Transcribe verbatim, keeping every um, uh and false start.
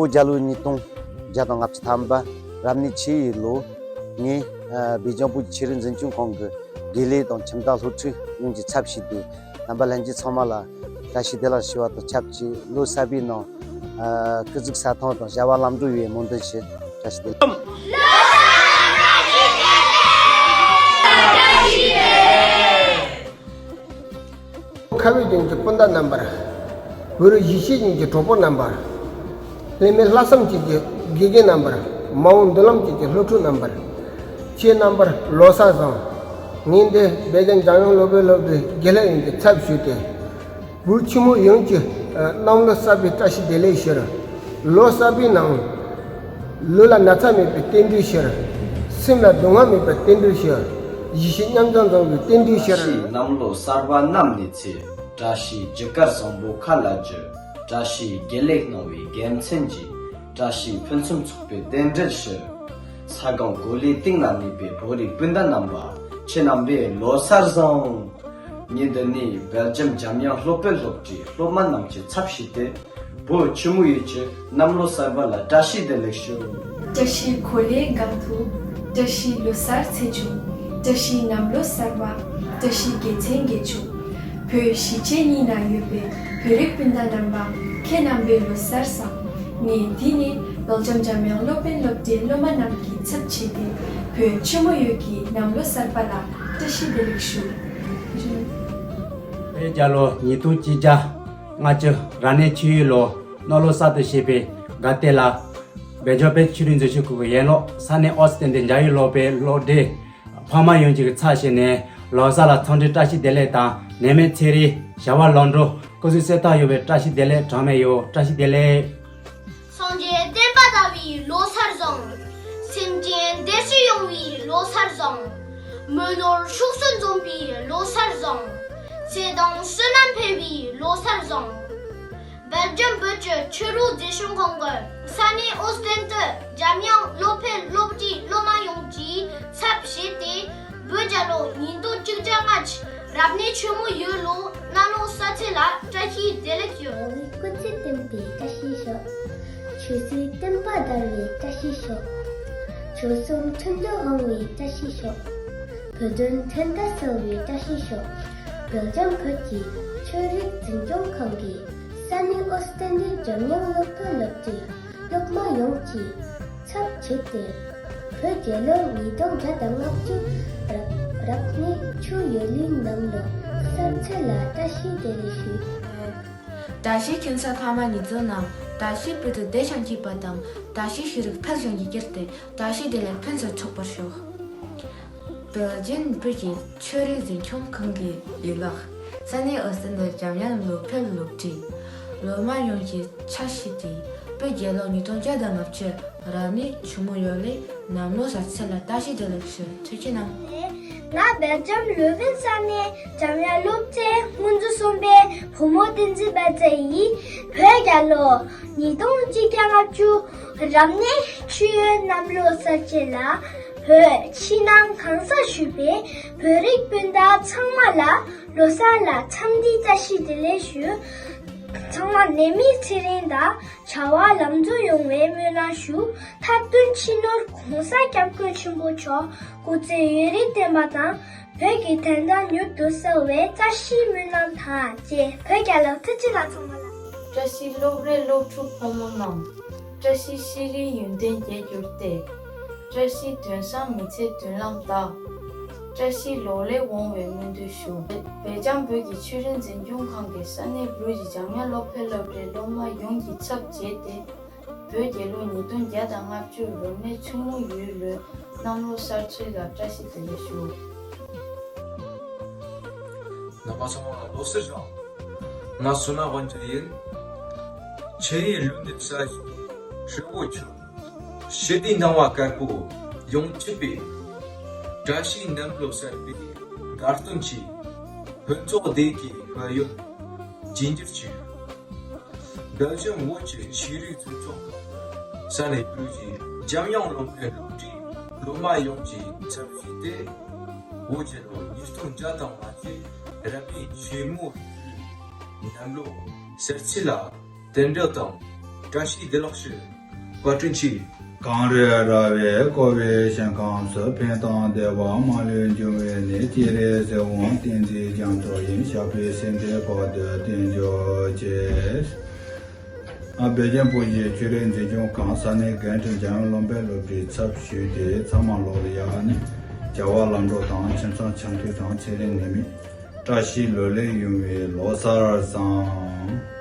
རྒྱལ་ལོ་ཉིས་སྟོང་བརྒྱ་དང་ལྔ་བཅུ་ཐམ་པ་རབ་གནས་ཆུ་ཡོས་ལོ། ངས་ཨ་སྦེལ་ཇམ་བོད་ཀྱི་ཆོས་རིག་འཛིན་སྐྱོང་ཁང་གི་དགེ་ལས་དང་ཁྱིམ་བདག་སློབ་ཕྲུག་ཡོངས་ཀྱི་ཚབ་ཞུས་ཏེ། རྣམ་པ་ལྷན་རྒྱས་ཚང་མ་ལ་བཀྲ་ཤིས་བདེ་ལེགས་ཞུ་བ་དང་ཆབས་ཅིག་ལོ་གསར་པའི་ནང་ཨ་སྐུ་གཟུགས་གསལ་ཐང་དང་བྱ་བ་ལམ་འགྲོ་ཡོང་བའི་སྨོན་འདུན་ཞུ། བཀྲ་ཤིས་བདེ་ལེགས། ཁ་བའི་ཅན་གྱི་སྤུན་ཟླ་རྣམ་པར། བོད་རིགས་གཞིས་བྱེས་ཅན་གྱི་གྲོགས་པོ་རྣམ་པར། ལྷད་མེད་ལྷག་བསམ་ཅན་གྱི་དགེ་རྒན་རྣམ་པར། མ་འོངས་མདུན་ལམ་ཅན་གྱི་སློབ་ཕྲུག་རྣམ་པར། ཁྱེད་རྣམ་པར་ལོ་གསར་བཟང་། ངས་འདི་སྦེལ་ཇམ་འཇམ་དབྱངས་སློབ་དཔོན་སློབ་གྲྭའི་དགེ་ལས་ཡོངས་ཀྱི་ཚབ་ཞུས་ཏེ། བོད་ཆེན་མོ་ཡོངས་ཀྱི་གནམ་ལོ་གསར་པའི་བཀྲ་ཤིས་བདེ་ལེགས་ཞུ། ལོ་གསར་པའི་ནང་། ལུས་ལ་ན་ཚ་མེད་པའི་རྟེན་འབྲེལ་ཞུ། སེམས་ལ་སྡུག་བསྔལ་མེད་པའི་རྟེན་འབྲེལ་ཞུ། གཞིས་བྱེས་མཉམ་འཛོམས་འཛོམས་པའི་རྟེན་འབྲེལ་ཞུ། བཀྲ་ཤིས་གནམ་ལོ་གསར་པ་བསྣམས་ནས་ཚེ། བཀྲ་ཤིས་རྒྱུ་སྐར་བཟང་པོ་ཁ་ལ་རྒྱུ། བཀྲ་ཤིས་དགེ་ལེགས་སྣང་བའི་དགེ་མཚན་གྱིས། བཀྲ་ཤིས་ཕུན་སུམ་ཚོགས་པའི་རྟེན་འབྲེལ་ཞུ། ས་སྒང་གོ་ལའི་སྟེང་ན་གནས་པའི་བོད་རིགས་སྤུན་ཟླ་རྣམ་པ། ཁྱེད་རྣམ་པས་ལོ་གསར་བཟང་། ངས་འདི་ནས་སྦེལ་ཇམ་འཇམ་དབྱངས་སློབ་དཔོན་སློབ་གྲྭའི་སློབ་མ་རྣམས་ཀྱི་ཚབ་ཞུས་ཏེ། བོད་ཆེན་མོ་ཡོངས་ཀྱི་གནམ་ལོ་གསར་པ་ལ་བཀྲ་ཤིས་བདེ་ལེགས་ཞུ། བཀྲ་ཤིས་འཁོར་ལོའི་སྒང་དུ། བཀྲ་ཤིས་ལོ་གསར་ཚེས་བཅུ། བཀྲ་ཤིས་གནམ་ལོ་གསར་པ། བཀྲ་ཤིས་དགེ་མཚན་བརྒྱད་ཅུ། བོད་གཞིས་བྱེས་གཉིས་ན་ཡོད་པའི་བོད་རིགས་སྤུན་ཟླ་རྣམ་པ། ཁྱེད་རྣམ་པའི་ལོ་གསར་བཟང་། ངས་འདི་ནས་སྦེལ་ཇམ་འཇམ་དབྱངས་སློབ་དཔོན་སློབ་གྲྭའི་སློབ་མ་རྣམས་ཀྱི་ཚབ་བྱས་ཏེ། བོད་ཆེན་མོ་ཡོངས་ཀྱི་གནམ་ལོ་གསར་པ་ལ་བཀྲ་ཤིས་བདེ་ལེགས་ཞུ། བོད་རྒྱལ་ལོ་ཉིས་སྟོང་གཅིག་བརྒྱ་ལྔ་བཅུ་རབ་གནས་ཆུ་ཡོས་ལོ། གནམ་ལོ་གསར་དུ་བྱེད་པའི་དགའ་སྟོན་ལ། སྦེལ་ཇམ་བོད་ཆོས་རིག་འཛིན་སྐྱོང་ཁང་གི་ཡན་ལག་ས་གནས་ཨོ་སི་ཏན་ཏི་འཇམ་དབྱངས་སློབ་དཔོན་སློབ་གྲྭའི་ཕ་མ་ཡོངས་ཀྱི་ཚབ་བྱས་ནས། ལོ་གསར་ལ་འཚམས་འདྲི་བཀྲ་ཤིས་བདེ་ལེགས་དང་། ནད་མེད་ཚེ་རིང་། བྱ་བ་ལམ་འགྲོ། སྐུ་གཟུགས་གསལ་ཐང་ཡོང་བའི་བཀྲ་ཤིས་བདེ་ལེགས་གྲངས་མེད་ཡོད། བཀྲ་ཤིས་བདེ་ལེགས། སངས་རྒྱས་བསྟན་པ་དར་བའི་ལོ་གསར་བཟང་། སེམས་ཅན་བདེ་སྐྱིད་ཡོང་བའི་ལོ་གསར་བཟང་། མི་ནོར་ཕྱུགས་སུ་འཛོམས་པའི་ལོ་གསར་བཟང་། ཚེ་དང་བསོད་ནམས་འཕེལ་བའི་ལོ་གསར་བཟང་། སྦེལ་ཇམ་བོད་ཀྱི་ཆོས་རིག་འཛིན་སྐྱོང་ཁང་གི་ས་གནས་ཨོ་སི་ཏན་ཏི་འཇམ་དབྱངས་སློབ་དཔོན་སློབ་གྲྭའི་སློབ་མ་ཡོངས་ཀྱི་ཚབ་བྱས་ཏེ། བོད་རྒྱལ་ལོ་ཉིས་སྟོང་གཅིག་བརྒྱ་ལྔ་བཅུ་རབ་གནས་ཆེན་མོ་ཡོས་ལོ་གནམ་ལོ་གསར་ཚེས་ལ་བཀྲ་ཤིས་བདེ་ལེགས་ཞུ། བོད་ཀྱི་སྐུ་ཚེ་བརྟན་པའི་བཀྲ་ཤིས་ཤོག། ཆོས་སྲིད་བསྟན་པ་དར་བའི་བཀྲ་ཤིས་ཤོག། ཆོལ་གསུམ་མཐུན་སྒྲིལ་འོང་བའི་བཀྲ་ཤིས་ཤོག། བོད་དོན་ཕན་བདེ་གསལ་བའི་བཀྲ་ཤིས་ཤོག། སྦེལ་ཇམ་བོད་ཀྱི་ཆོས་རིག་འཛིན་སྐྱོང་ཁང་གི་ས་གནས་ཨོ་སི་ཏན་ཏི་འཇམ་དབྱངས་སློབ་དཔོན་སློབ་གྲྭའི་སློབ་མ་ཡོངས་ཀྱི་ཚབ་བྱས་ཏེ། བོད་རྒྱལ་ལོ་ཉིས་སྟོང་བརྒྱ་དང་ལྔ་བཅུ་རབ་རབ་གནས་ཆུ་ཡོས་ལོའི་གནམ་ལོ་གསར་ཚེས་ལ་བཀྲ་ཤིས་བདེ་ལེགས་ཞུ། བཀྲ་ཤིས་ཁྱིམ་ཚང་ཕ་མ་གཉིས་ཚོ་རྣམས་བཀྲ་ཤིས་པུས་ཏི་བདེ་ཞིང་སྐྱིད་པ་དང་། བཀྲ་ཤིས་ཤེས་རིག་འཕེལ་ཞིང་རྒྱས་ཏེ། བཀྲ་ཤིས་བདེ་ལེགས་ཕུན་སུམ་ཚོགས་པར་ཤོག། སྦེལ་ཇམ་བོད་ཀྱི་ཆོས་རིག་འཛིན་སྐྱོང་ཁང་གི་ཡན་ལག་ས་གནས་ཨོ་སི་ཏན་ཏི་འཇམ་དབྱངས་སློབ་དཔོན་སློབ་གྲྭའི་སློབ་མ་ཡོངས་ཀྱི་ཕྱག་བཞེས་ཏེ། བོད་རྒྱལ་ལོ་ཉིས་སྟོང་བརྒྱ་དང་ལྔ་བཅུ་རབ་གནས་ཆུ་མོ་ཡོས་ལོའི་གནམ་ལོ་གསར་ཚེས་ལ་བཀྲ་ཤིས་བདེ་ལེགས་ཞུ། ཐུགས་རྗེ་གནང་། ང་སྦེལ་ཇམ་ལུ་ཝེན་ས་གནས་འཇམ་དབྱངས་སློབ་གྲྭའི་སྔོན་འཛུགས་གསུམ་པའི་བུ་མོ་བསྟན་འཛིན་པད་ཚལ་ཡིན། བོད་རྒྱལ་ལོ་ཉིས་སྟོང་གཅིག་བརྒྱ་ལྔ་བཅུ་རབ་གནས་ཆུ་ཡོས་གནམ་ལོ་གསར་ཚེས་ལ། བོད་ཕྱི་ནང་གང་སར་བཞུགས་པའི་བོད་རིགས་སྤུན་ཟླ་ཚང་མ་ལ་ལོ་གསར་ལ་འཚམས་འདྲི་བཀྲ་ཤིས་བདེ་ལེགས་ཞུ། ཚང་མ་ནད་མེད་ཚེ་རིང་དང་བྱ་བ་ལམ་འགྲོ་ཡོང་བའི་སྨོན་ལམ་ཞུ། མཐའ་དོན་སྤྱི་ནོར་༸གོང་ས་༸སྐྱབས་མགོན་ཆེན་པོ་མཆོག་སྐུ་ཚེ་ཡུན་རིང་བརྟན་པ་དང་། བོད་ཀྱི་དོན་དག་མྱུར་དུ་གསལ་བའི་བཀྲ་ཤིས་སྨོན་ལམ་དང་བཅས། བོད་རྒྱལ་ལོ། ཐུགས་རྗེ་གནང་། ཚང་མ་ལ། བཀྲ་ཤིས་སློབ་རའི་སློབ་ཕྲུག་ཕོ་མོ་རྣམས། བཀྲ་ཤིས་ཤེས་རིག་ཡོན་ཏན་རྒྱས་གྱུར་ཏེ། བཀྲ་ཤིས་དོན་བཟང་མི་ཚེའི་མདུན་ལམ་དག། བཀྲ་ཤིས་ལོ་ལེགས་འོང་བའི་སྨོན་འདུན་ཞུ། སྦེལ་ཇམ་བོད་ཀྱི་ཆོས་རིག་འཛིན་སྐྱོང་ཁང་གི་ས་གནས་བོད་ཀྱི་འཇམ་དབྱངས་སློབ་དཔོན་སློབ་གྲྭའི་སློབ་མ་ཡོངས་ཀྱི་ཚབ་བྱས་ཏེ། བོད་རྒྱལ་ལོ་ཉིས་སྟོང་བརྒྱ་དང་ལྔ་བཅུ་རབ་གནས་ཆུ་མོ་ཡོས་ལོའི་གནམ་ལོ་གསར་ཚེས་ལ་བཀྲ་ཤིས་བདེ་ལེགས་ཞུ། རྣམ་པ་ཚང་མ་ལ་ལོ་གསར་བཟང་། ང་བསོད་ནམས་དབང་ཕྱུག་ཡིན། ཆེས་ཡིན་ལུས་འདི་ས་ཧྲིལ་བོ་ཆུ། ཞི་བདེའི་སྣང་བ་དཀར་པོ་ཡོང་ཆེད་པའི། བཀྲ་ཤིས་གནམ་ལོ་གསར་པའི་དགའ་སྟོན་གྱི། ཕུན་ཚོགས་བདེ་སྐྱིད་ཕན་ཡོན་རྒྱས་འགྱུར་ཆེད། སྦེལ་ཇམ་བོད་ཀྱི་ཆོས་རིག་འཛིན་སྐྱོང་ས་གནས་བོད་ཀྱི་འཇམ་དབྱངས་སློབ་གྲྭའི་སློབ་གྲྭའི་སློབ་མ་ཡོངས་ཀྱི་ཚབ་ཞུས་ཏེ། བོད་རྒྱལ་ལོ་ཉིས་སྟོང་བརྒྱ་དང་ལྔ་བཅུ་རབ་གནས་ཆུ་མོ་ཡོས་ལོའི་གནམ་ལོ་གསར་ཚེས་ལ་རྟེན་འབྲེལ་དང་བཀྲ་ཤིས་བདེ་ལེགས་ཞུ། བཀའ་དྲིན་ཆེ། གངས་རི་ར་བས་བསྐོར་བའི་ཞིང་ཁམས་སུ། ཕན་དང་བདེ་བ་མ་ལུས་འབྱུང་བའི་གནས། སྤྱན་རས་གཟིགས་དབང་བསྟན་འཛིན་རྒྱ་མཚོ་ཡི། ཞབས་པད་སྲིད་མཐའི་བར་དུ་བརྟན་གྱུར་ཅིག་ཨ། བོད་ཀྱི་བུ་གཞི་ཆོས་རིག་འཛིན་སྐྱོང་ཁང་ས་གནས་འགན་འཁྲི་འཇམ་དབྱངས་བློ་འཕེལ་སློབ་གྲྭའི་ཚབ་ཞུས་ཏེ། ཚང་མ་ལོག་ལ་ཡ་ནི་བྱ་བ་ལམ་འགྲོ་དང་། ཁྱིམ་ཚང་འཆམ་མཐུན་དང་། ཚེ་རིང་ནད་མེད་བཀྲ་ཤིས་ལོ་ལེགས་ཡོང་བའི་ལོ་གསར་བཟང་།